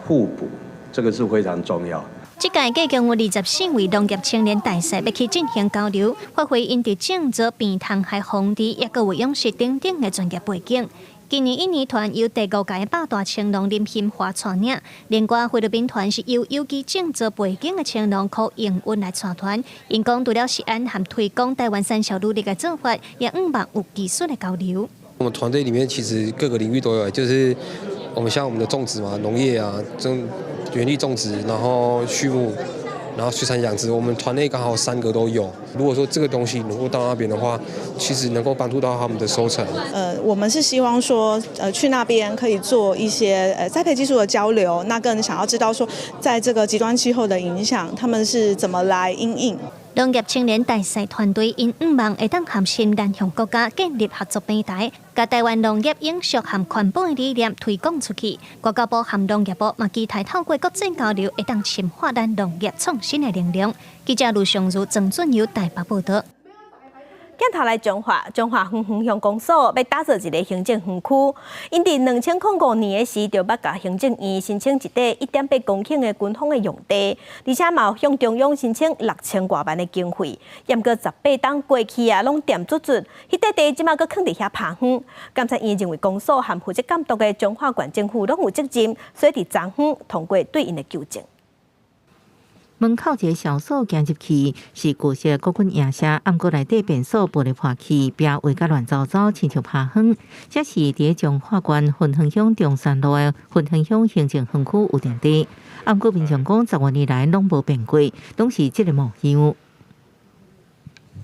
互補，這個是非常重要。這屆計共有24位農業青年大使欲去進行交流，發揮𪜶佇種植、病蟲害防治，抑閣有養殖等等的專業背景。今年印尼團由第五屆百大青農林興華帶領，另外菲律賓團是由有機種植背景的青農柯永運來帶團。𪜶講除了食安和推廣台灣產銷履歷的做法，也向望有技術的交流。我們團隊裡面其實各個領域都有，就是我們像我們的種植嘛，農業啊，種園藝種植，然後畜牧，然後水產養殖，我們團內剛好三個都有。如果說這個東西能夠到那邊的話，其實能夠幫助到他們的收成。我們是希望說，去那邊可以做一些栽培技術的交流，那更想要知道說，在這個極端氣候的影響，他們是怎麼來因應。農業青年大使團隊𪜶向望會當和新南向國家建立合作平台，共台灣農業永續和環保的理念推廣出去。外交部和農業部嘛期待透過國際交流，會當深化咱農業創新的能量。記者盧尚如、曾俊友台北報道。鏡頭來彰化，彰化芬園鄉公所欲打造一个行政園區。𪜶佇2005年的時，就捌共行政院申請一塊1.8公頃的軍方的用地，而且嘛有向中央申請6000外萬的經費。毋過18冬過去啊，攏恬卒卒，彼塊地這馬閣囥佇遐拋荒。監察院認為公所和負責監督的彰化縣政府攏有責任，所以佇昨昏通過對𪜶的糾正。門口一个小所行入去，是舊式國軍營舍，毋過內底便所玻璃破去，壁畫甲亂糟糟，親像拋荒。這是佇彰化縣芬園鄉中山路的芬園鄉行政園區有田地，毋過民眾講10外年來攏無變過，攏是這个模樣。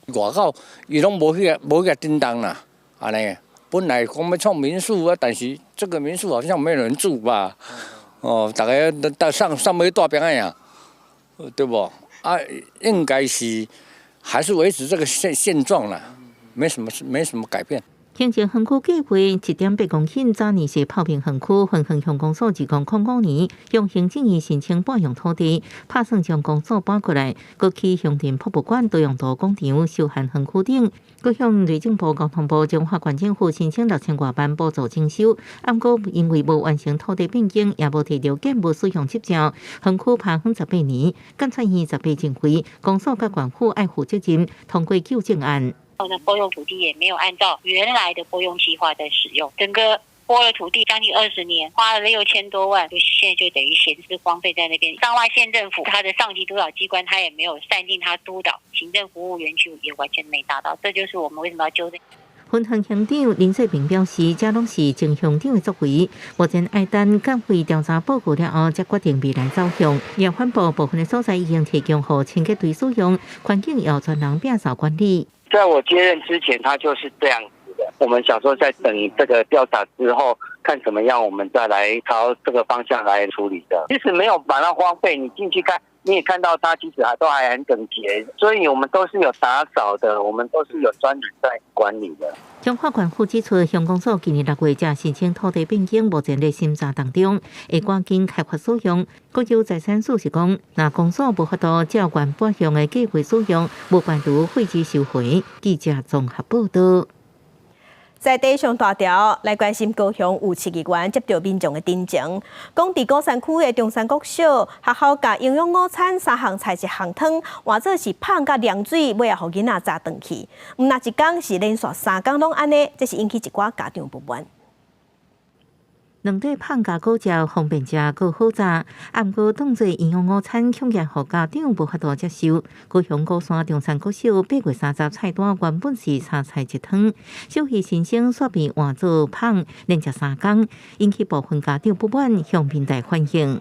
外口伊攏無去無去叮當啦，按呢，本來講欲創民宿啊，但是這個民宿好像沒有人住吧？哦，逐家到上上尾大邊仔呀。對無？啊，應該是還是維持這個現狀啦，沒什麼改變。行政園區計劃1.8公頃，早年是炮兵園區，芬園鄉公所2005年向行政院申請撥用土地，拍算將公所搬過來，閣起鄉鎮博物館、多用途廣場、休閒園區等，閣向內政部、交通部、彰化縣政府申請6000外萬補助徵收，毋過因為無完成土地變更，也無提著建物使用執照，園區拋荒18年，監察院十八認為公所佮縣府愛負責任，通過糾正案。那撥用土地也沒有按照原來的撥用計劃在使用，整個撥了土地將近20年，花了6000多萬，就現在就等於閒置荒廢在那邊。彰化縣政府它的上級督導機關，它也沒有善盡它督導行政服務園區，也完全沒達到，這就是我們為什麼要糾正。芬園鄉長林世平表示，這攏是前鄉長的作為，目前愛等檢費調查報告了後，才決定未來走向。也反駁部分的所在已經提供予清潔隊使用，環境由專人摒掃管理。在我接任之前，他就是這樣子的。我們想說，在等這個調查之後，看怎麼樣，我們再來朝這個方向來處理的。其實沒有把它荒廢，你進去看，你也看到它其實還都還很整潔，所以我們都是有打掃的，我們都是有專人在管理的。彰化縣府指出，鄉公所今年6月才申請土地變更，目前咧審查當中，會趕緊開發使用。閣有財產署是講，若公所無法度照原撥用的計劃使用，無排除廢置收回。記者綜合報道。在地上大條來關心高雄有市議員接著民眾的陳情，講佇鼓山區的中山國小學校共營養午餐三項菜一項湯，換做是麭佮涼水，尾仔予囡仔炸轉去。毋若一工是連續3工攏按呢，這是引起一寡家長不滿。兩塊麭佮果汁方便食，閣好炸。毋過當做營養午餐，恐驚予家長無法度接受。高雄鼓山中山國小8月30菜單原本是三菜一湯，小魚新生煞變換做麭，連食3工，引起部分家長不滿，向平台反映。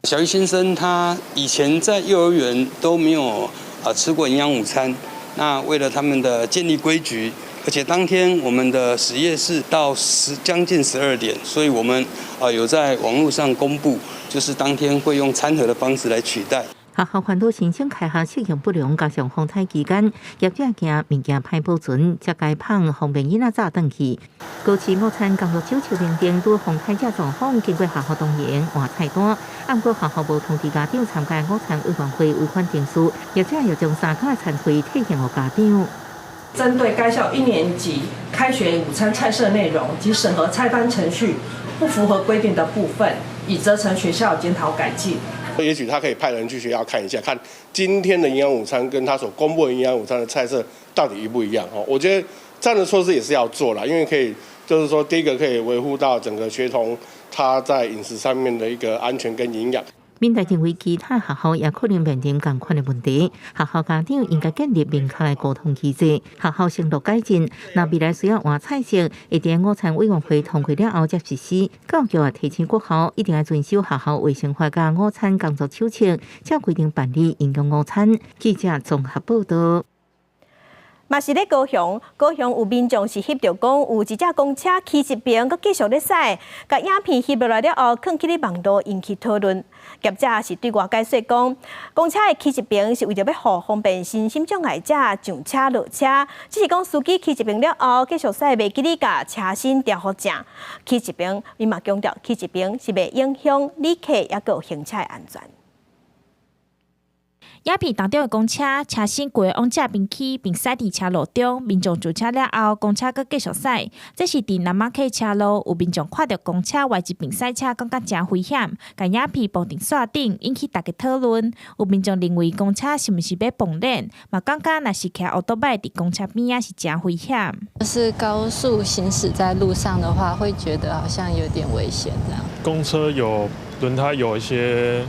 小魚先生他以前在幼兒園都沒有啊吃過營養午餐，那為了他們的建立規矩，而且當天我們的實驗室到將近12點，所以我們啊有在網絡上公布，就是當天會用餐盒的方式來取代。學校煩惱申請開學適應不良，加上風颱期間，業者驚物件歹保存，才改放方便囡仔早轉去。高市午餐工作手冊認定，拄風颱這狀況，經過學校同意換菜單，毋過學校無通知家長參加午餐委員會違反程序，業者又將三工的餐費退還予家長。針對該校一年級開學午餐菜色內容及審核菜單程序不符合規定的部分，已責成學校檢討改進。也許他可以派人去學校看一下，看今天的營養午餐跟他所公布的營養午餐的菜色到底一不一樣。哦，我覺得這樣的措施也是要做啦，因為可以，就是說第一個可以維護到整個學童他在飲食上面的一個安全跟營養。民代認為其他學校也可能面臨仝款的問題，學校家長應該建立明確的溝通機制，學校承諾改進。若未來需要換菜色，會佇午餐委員會通過了後才實施。教育局也提醒各校一定要遵守學校衛生法佮午餐工作手冊，照規定辦理營養午餐。記者綜合報道。嘛是咧高雄，高雄有民眾是翕著講，有一隻公車騎一爿，閣繼續咧駛，共影片翕落來了後，囥去咧網路引起討論。業者是對外解釋講，公車的騎一爿是為著欲予方便身心障礙者上車落車，只是講司機騎一爿了後，繼續駛，袂記得共車身調予正。騎一爿，伊嘛強調，騎一爿是袂影響旅客抑閣有行車的安全。影片當中的公車車身規往正邊去，並駛佇車路中，民眾上車了後，公車閣繼續駛。這是佇南馬溪車路，有民眾看著公車歪一邊駛車，感覺誠危險，共影片放佇線頂，引起大家討論。有民眾認為公車是毋是欲磅鏈，嘛感覺若是騎歐多擺佇公車邊仔是誠危險。是高速行駛在路上的話，會覺得好像有點危險這樣。公車有輪胎有一些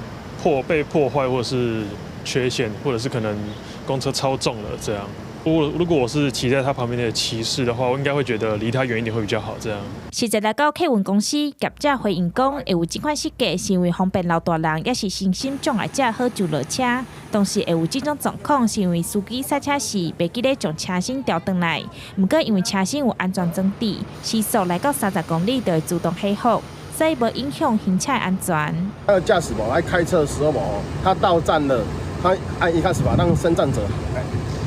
被破壞，或是缺陷，或者是可能公車超重了這樣。如果我是騎在他旁邊的騎士的話，我應該會覺得離他遠一點會比較好。這樣。實際來到客運公司業者回應講，會有這款設計是因為方便老大人，抑是身心障礙者好上落車。同時會有這種狀況，是因為司機駛車時袂記得將車身調轉來。毋過因為車身有安全裝置，時速來到30公里就會自動起伏，所以無影響行車安全。那個駕駛嘛，來開車的時候嘛，他到站了，他按一開始嘛，讓身障者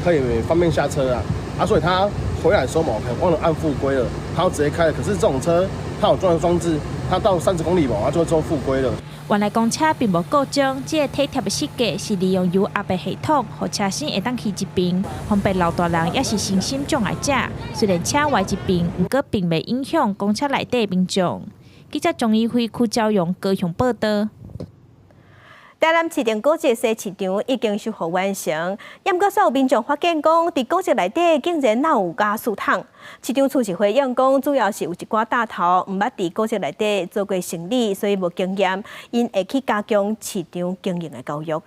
可以方便下車啊，啊，所以他回來的時候嘛，可能忘了按復歸了，他要直接開了。可是這種車，它有裝裝置，它到30公里嘛，它就會自動復歸了。原來公車並無故障，這個體貼的設計是利用油壓的系統，予車身會當騎一爿，方便老大人抑是身心障礙者。雖然車歪一爿，毋過並袂影響公車內底民眾。記者鍾怡輝、柯昭榮高雄報道。台南市長古蹟西市場已經修復完成，毋過煞有民眾發現講，佇古蹟內底竟然哪有瓦斯桶。市長厝是回應講，主要是有一寡大頭毋捌佇古蹟內底做過生理，所以無經驗，𪜶會去加強市場經營的教育。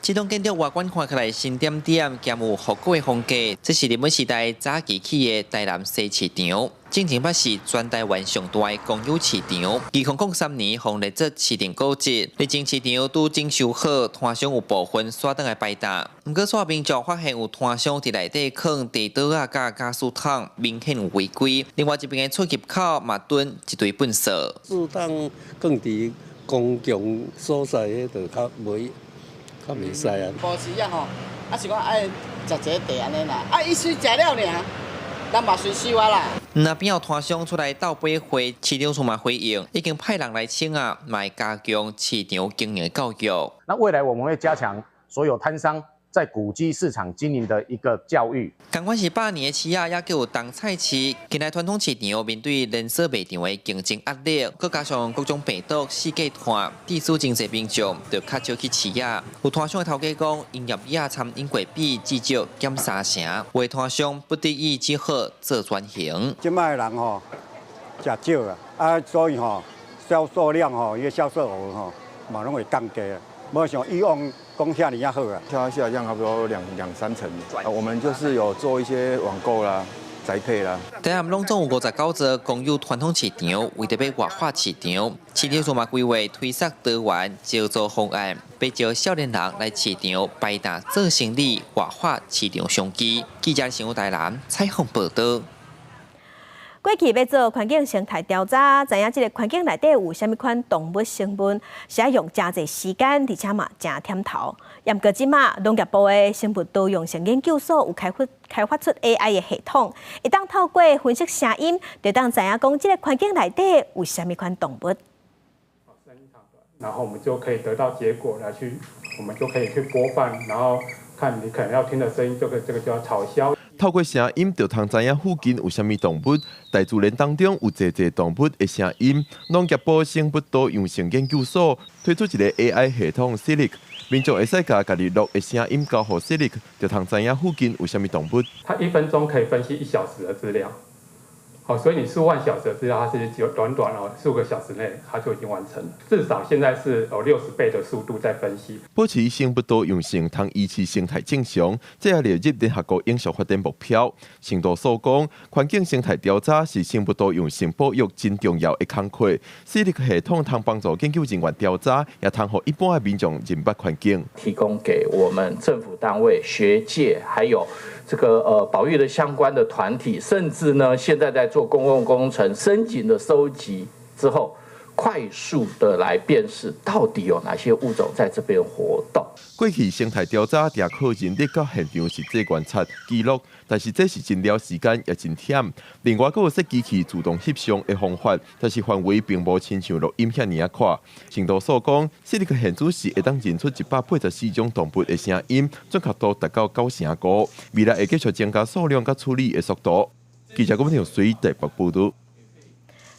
這棟建築外觀看起來新點點，兼有復古的風格。這是日本時代早期起的台南西市場，進前捌是全台灣上大的公有市場。2003年，予列做市定古蹟，日前市場拄整修好，攤商有部分煞轉來擺檔。毋過，煞民眾發現有攤商佇內底囥地桌仔佮瓦斯桶，明顯有違規。另外一邊的出入口嘛囤一堆糞埽。斯桶囥佇公共所在，彼就較袂。較袂使啊。無是啊吼，啊是講愛食一个茶按呢啦，啊伊隨食了爾，咱嘛隨收啊啦。若邊有攤商出來鬥杯貨，市長處嘛回應，已經派人來清啊，嘛會加強市場經營的教育。那未來我們會加強所有攤商在古蹟市場經營的一個教育。仝款是百年的市仔，也叫冬菜市。近來傳統市場面對連鎖賣場的競爭壓力，閣加上各種病毒四界傳，致使真濟民眾就較少去市仔。有攤商的頭家講，營業額餐飲過比至少減三成，有的攤商不得已只好做轉型。這擺的人吼，食少啊，啊，所以吼銷售量吼，伊个銷售額吼嘛攏會降低啊。無像以往講遐爾仔好啊。下下降差不多兩三成。我們就是有做一些網購啦，栽培啦。台南攏總有59座公有傳統市場，為著欲活化市場，市政府嘛規劃推捒多元招租方案，欲招少年人來市場擺檔做生意，活化市場商機。記者新聞台南採訪報導。過去欲做環境生態調查，知影這个環境內底有啥物款動物成分，是愛用誠濟時間，而且嘛誠忝頭。毋過這馬農業部的生物多樣性研究所有開發出 AI 的系統，會當透過分析聲音，就當知影講這个環境內底有啥物款動物。然後我們就可以得到結果來去，我們就可以去播放，然後看你可能要聽的聲音，這個叫草鴞。透過聲音就通知影附近有啥物動物，大自然當中有濟濟動物的聲音。農業部生物多樣性研究所推出一个 AI 系統 Silic，民眾會使共家己錄的聲音交予 Silic，就通知影附近有啥物動物。它1分鐘可以分析1小時的資料，好，所以你數萬小時的資料，它是就短短哦數個小時內，它就已經完成了。至少現在是有60倍的速度在分析。保持生物多樣性，通維持生態正常，這也列入聯合國永續發展目標。程度所講，環境生態調查是生物多樣性保育真重要的工課。Silic 系統通幫助研究人員調查，也通予一般的民眾認捌環境。提供給我們政府單位、學界，還有這個保育的相關的團體，甚至呢，現在在做公共工程聲景的收集之後，快速的來辨識到底有哪些物種在這邊活動。過去生態調查定靠人力到現場實際觀察記錄，但是這是真了時間，也真忝。另外，閣有設機器自動翕相的方法，但是範圍並無親像錄音遐爾仔闊。程度所講，這個現主是會當認出184種動物的聲音，準確度達到95%。未來會繼續增加數量佮處理的速度。記者郭文水台北報導。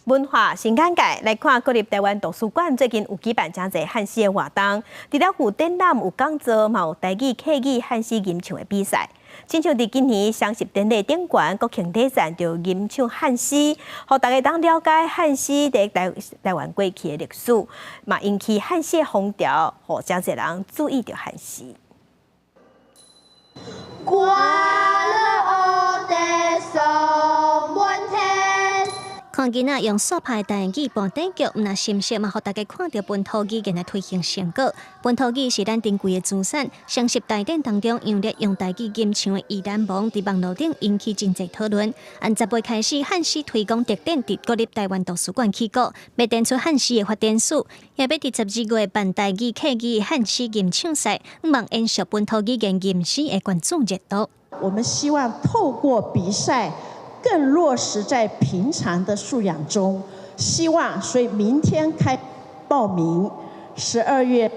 文化新眼界來看，國立臺灣圖書館最近有舉辦誠濟漢詩的活動，除了有展覽、有講座，嘛有台語、客語、漢詩吟唱的比賽。親像佇今年雙十典禮頂懸國慶禮讚就吟唱漢詩，予大家當了解漢詩佇臺灣過去的歷史，嘛引起漢詩的風潮，予誠濟人注意著漢詩。掛了烏送滿天。看囡仔用煞拍台語播短劇，毋但心適嘛，予大家看著本土語言的推行成果。本土語是咱珍貴的資產。雙十大典當中，楊烈用台語吟唱的《意難忘》佇網路頂引起真濟討論。按10月開始，漢詩推廣特展佇國立臺灣圖書館起鼓，欲展出漢詩的發展史，也欲佇12月辦台語、客語漢詩吟唱賽，望延續本土語言吟詩的關注熱度。我們希望透過比賽，更落實在平常的素養中，希望所以明天開報名，12月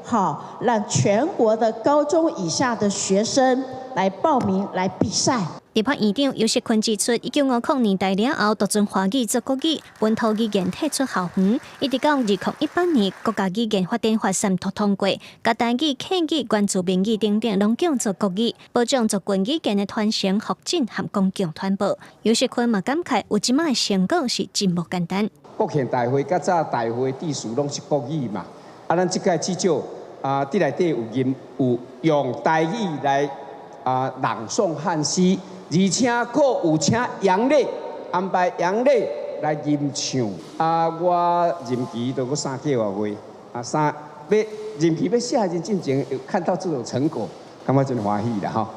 號，讓全國的高中以下的學生來報名來比賽。立法院長游錫堃指出，1950年代了後，獨尊華語做國語，本土語言退出校園，一直到2018年，國家語言發展法三讀通過，共台語、客語、原住民語等等攏叫做國語，保障族群語言的傳承、發展和公共傳播。游錫堃嘛感慨，有這馬的成果是真無簡單。國慶大會較早大會致辭攏是國語嘛，啊，咱這屆至少啊，佇內底有吟有用台語來啊朗誦漢詩。而且閣有請楊烈安排楊烈來吟唱。啊，我任期都閣3個外月，啊三欲任期欲卸任進前，有看到這種成果，感覺真歡喜啦吼。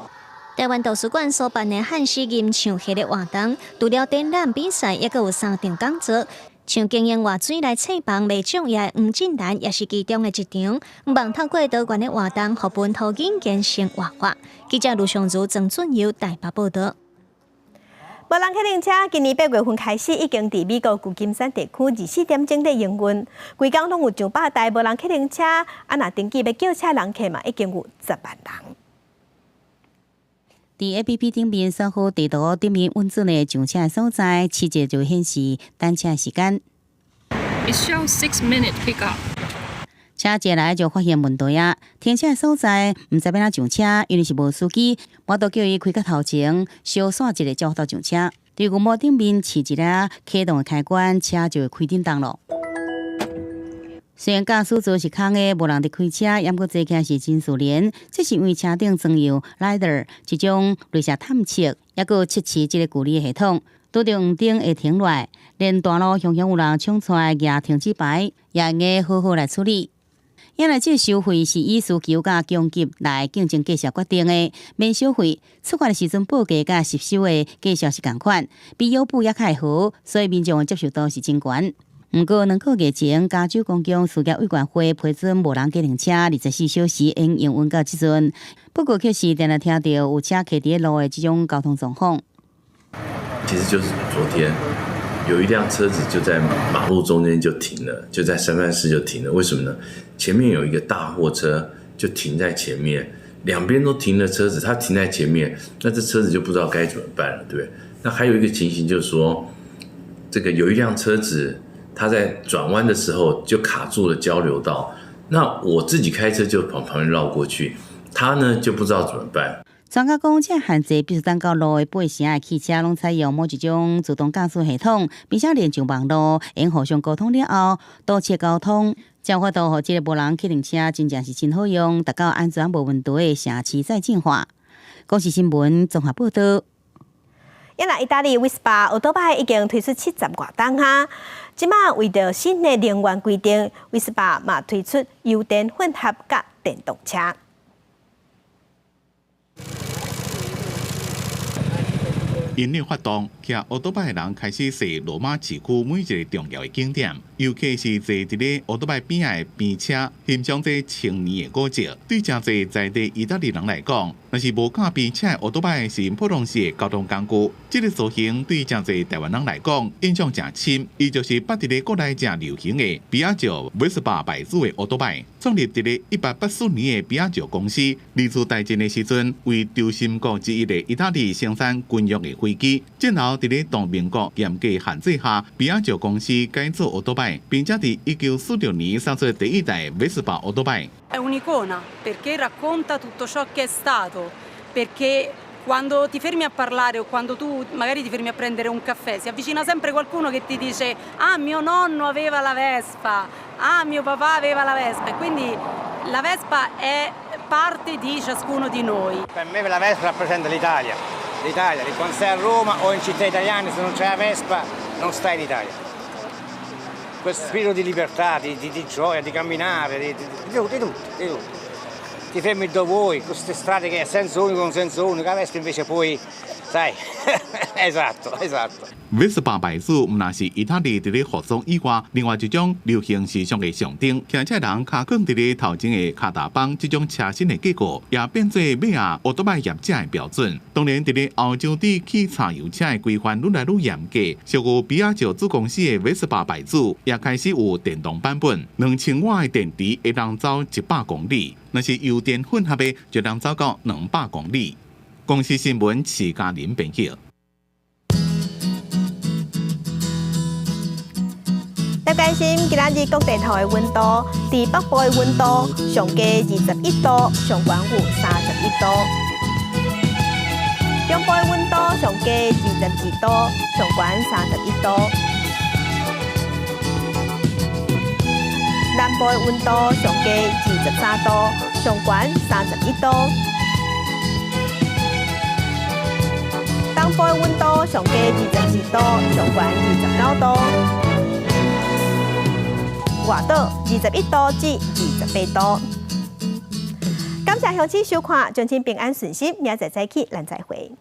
臺灣圖書館所辦的漢詩吟唱系列活動，除了展覽比賽，抑閣有三場講座。像經營活水來冊房賣粽葉的黃振蘭，也是其中的一場。望透過多元的活動，予本土語言生活化。記者盧尚如、曾俊佑台北報導。無人客靈車今年8月份開始，已經佇美國舊金山地區24點鐘咧營運，規工攏有上百台無人客靈車。啊，若登記欲叫車人客嘛，已經有10萬人。佇 A P P 頂面掃好地圖頂面穩準的上車所在，試者就顯示等車時間。 It shows 6 minute pickup。車進來就發現問題啊！停車所在毋知欲按怎上車，因為是無司機，我都叫伊開較頭前，小散一下才有法度上車。佇熒幕頂面試一下啟動的開關，車就會開振動囉。雖然駕駛座是空的，無人佇開車，猶閣坐起來是真自然。這是因為車頂裝有 LiDAR 這種雷射探測，抑閣測試這個距離系統。拄著黃燈會停落來，連大路常常有人衝出來蜈停止牌，也會用好好來處理。原來這個收費是以需求佮供給來競爭價數決定的，免小費。出發的時陣報價佮實收的價數是仝款，比腰部猶較好，所以民眾的接受度是真懸。毋過2個月前，加州公共事業委員會批准無人計程車24小時營運到這陣，不過卻是定定聽著有車開佇路的這種交通狀況。其實就是昨天有一輛車子就在馬路中間就停了，就在三藩市就停了。為什麼呢？前面有一個大貨車就停在前面，兩邊都停了車子，它停在前面，那這車子就不知道該怎麼辦了，對不對？那還有一個情形就是說，這個有一輛車子，它在轉彎的時候就卡住了交流道，那我自己開車就往旁邊繞過去，他呢就不知道怎麼辦。專家講，這限制必須等到路的八成的汽車攏採用某一種自動駕駛系統，並且連上網路，會互相溝通了後，堵塞交通，才有法度予這个無人計程車真正是真好用，達到安全無問題的城市再進化。公視新聞綜合報導。啊若意大利 Vespa 歐多擺已經推出70外冬哈，這馬為著新的能源規定，Vespa 嘛推出油電混合佮電動車。音樂發動，騎歐多擺的人開始踅羅馬市區每一个重要的景點，尤其是坐佇咧歐多擺邊仔的邊車，欣賞這千年的古蹟。對誠濟在地意大利人來講，若是無駕邊車的歐多擺是普通式的交通工具。這个造型對誠濟台灣人來講印象誠深，伊就是捌佇咧國內誠流行的比亞迪 Vespa 牌子的歐多擺。創立佇咧1884年的比亞迪公司，二次大戰的時陣，為軸心國之一的意大利生產軍用的飛機。戰後佇咧同盟國嚴格限制下，比亞迪公司改造歐多擺，並且佇1946年生出第一代 Vespa 歐多擺。 È un'icona perché racconta tutto ciò che è stato, perché quando ti fermi a parlare o quando tu magari ti fermi a prendere un caffè, si avvicina sempre qualcuno che ti dice: "Ah, mio nonno aveva la Vespa, ah, mio papà aveva la Vespa" e quindi la Vespa è parte di ciascuno di noi. Per me la Vespa rappresenta l'Italia, l'Italia, quando stai a Roma o in città italiane, se non c'è la Vespa non stai in Italia. Questo spirito di libertà, di gioia, di camminare, di tutto, di tutto. Ti fermi dove vuoi, queste strade che è senso unico, non senso unico, la Vespa invece poi, sai, esatto, esatto. Vespa 牌子毋但是意大利佇咧服裝以外，另外一種流行時尚的象徵。騎車人跤囥佇咧頭前的跤踏板，這種車身的結構，也變做買啊歐多擺業者的標準。當然，佇咧歐洲對汽柴油車的規範愈來愈嚴格，屬於比亞迪子公司的 Vespa 牌子也開始有電動版本，2000瓦的電池會當走100公里，若是油電混合的，就能走到200公里。公視新聞徐嘉玲編輯。來關心今仔日各地頭的溫度，佇北部的溫度上低21度，上懸有31度；中部的溫度上低22度，上懸31度；南部的溫度上低23度，上懸31度；東部的溫度上低22度，上懸29度。外島21度至28度。感謝鄉親收看，祝恁平安順心，明仔載早起咱再會。